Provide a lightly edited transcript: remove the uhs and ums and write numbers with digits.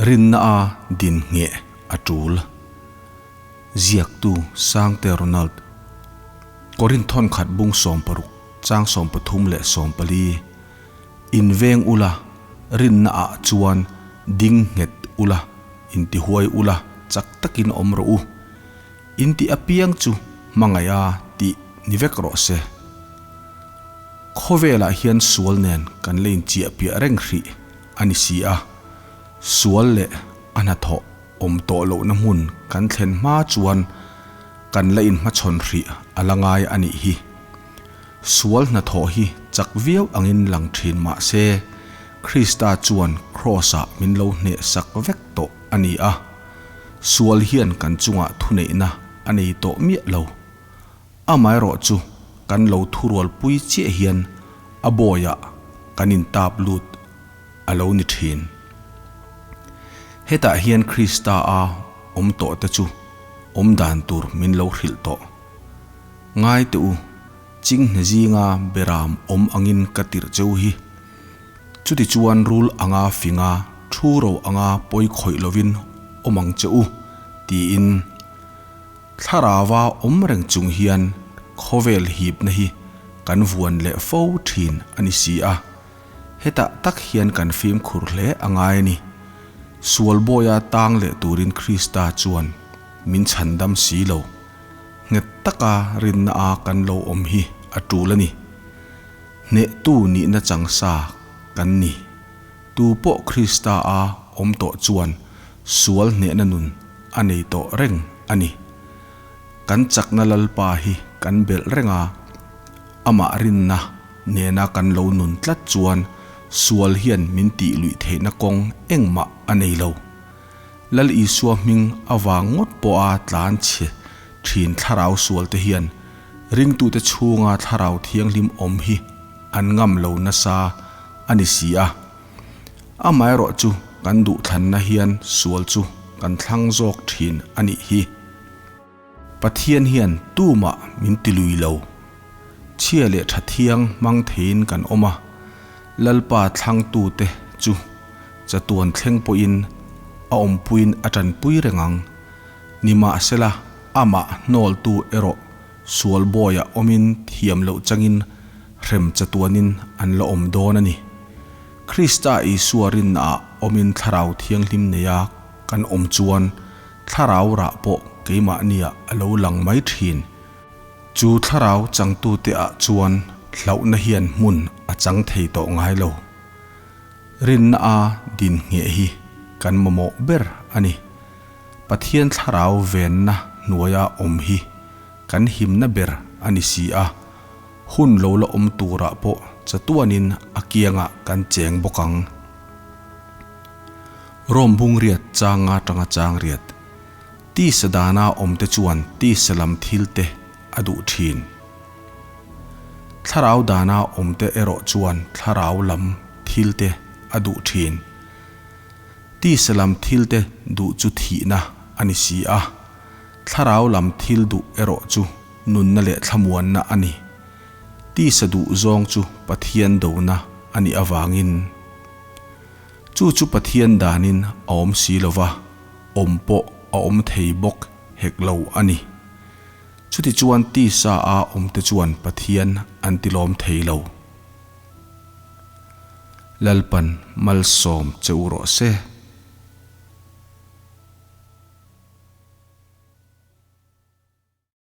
Rinna a din ngheh a tul. Ziaktu Sangte Ronald. Korinth thawnkhat bung 60 chang 34. In veng ula, rinna ah chuan ding nghet ula, intihuai ula, chak takin awm rawh u. In tih apiang chu hmangaiha tih ni vek rawh se. Khawvelah hian sual nen kan la inchiah piah reng hrih a ni si a, sual leh a hnathawh awm tawh lohna hmun kan thlen hma chuan kan la inhmachhawn hrih a la ngai a nih hi. Sual hnathawh hi chak viau angin lang thin mah se, Krista chuan Kraws-ah min lo hneh sak vek tawh a ni a. Sual hian kan chungah thuneihna a nei tawh miah lo. Amaherawhchu kan lo thurualpui chiah hian a bawiah kan intap lut a lo ni thin. Hetah hian Krista a awm tawh te chu awm dan tur min lo hrilh tawh. Ngai teh u, chinghne zinga beram awm angin ka tirh cheu hi. Chutichuan rul anga finga thu ro anga pawi khawih lovin awm ang che u, tiin. Thlarauva awm reng chung hian khawvel hipna hi kan vuan leh fo thin a ni si a. Hetah tak hian kan fimkhur hle a ngai a ni. Sual bawia tang leh turin Krista chuan min chhandam si lo. Nghet taka rinna a kan lo awm hi a tul a ni. Hnehtu nihna chang sa kan ni. Tu pawh Krista a awm tawh chuan sual hnehna nun a nei tawh reng a ni. Kan chakna Lalpa hi kan belh reng a, amah rinna nena kan lo nun tlat chuan sual hian min tih luih theihna kawng engmah a nei lo. Lal Isua hming avang ngawt pawha tlan chhe thin thlarau sualte hian ringtute chhunga thlarau thianghlim awm hi an ngam lo nasa a ni si a. Amaherawh chu kan duhthlanna hian sual chu kan thlang zawk thin a nih hi. Pathian hian tumah min ti lui lo. Chhia leh tha thiang hmang theiin kan awm a, Lalpa thlangtute chu chatuan thleng pawhin a awmpuiin a tanpui reng ang. Nimahsela, amah hnawltu erawh sual bawiah awmin thiam loh changin hrem chatuanin an la awm dawn a ni. Krista Isua rinnaah awmin Thlarau Thianghlim neia kan awm chuan Thlarau rah pawh keimahniah a lo lang mai thin. Chu thlarau changtute ah chuan hlauhna hian hmun a chang thei tawh ngai lo. Rinna a din ngheh hi kan mamawh ber a ni. Pathian thlarau venna hnuaia awm hi kan himna ber a ni si a, hun lo la awm turah pawh chatuanin a kiangah kan cheng bawk ang. Rom bung riat changa tanga chang riat. Tisa dana awmte chuan tisa lam thil te a duh thin. Thlarau dana awmte erawh chuan thlarau lam thil te a duh thin. Tisa lam thil te duh chu thihna a ni si a, thlarau lam thil duh erawh chu nunna leh thlamuanna a ni. Tisa duh zawng chu Pathian dona a nih avangin. Chu chu Pathian danin a awm si lo va, awm pawh a awm thei bawk hek lo a ni. Chutichuan tisa a awmte chuan Pathian an tilawm thei lo. Lalpan malsawm che u rawh se.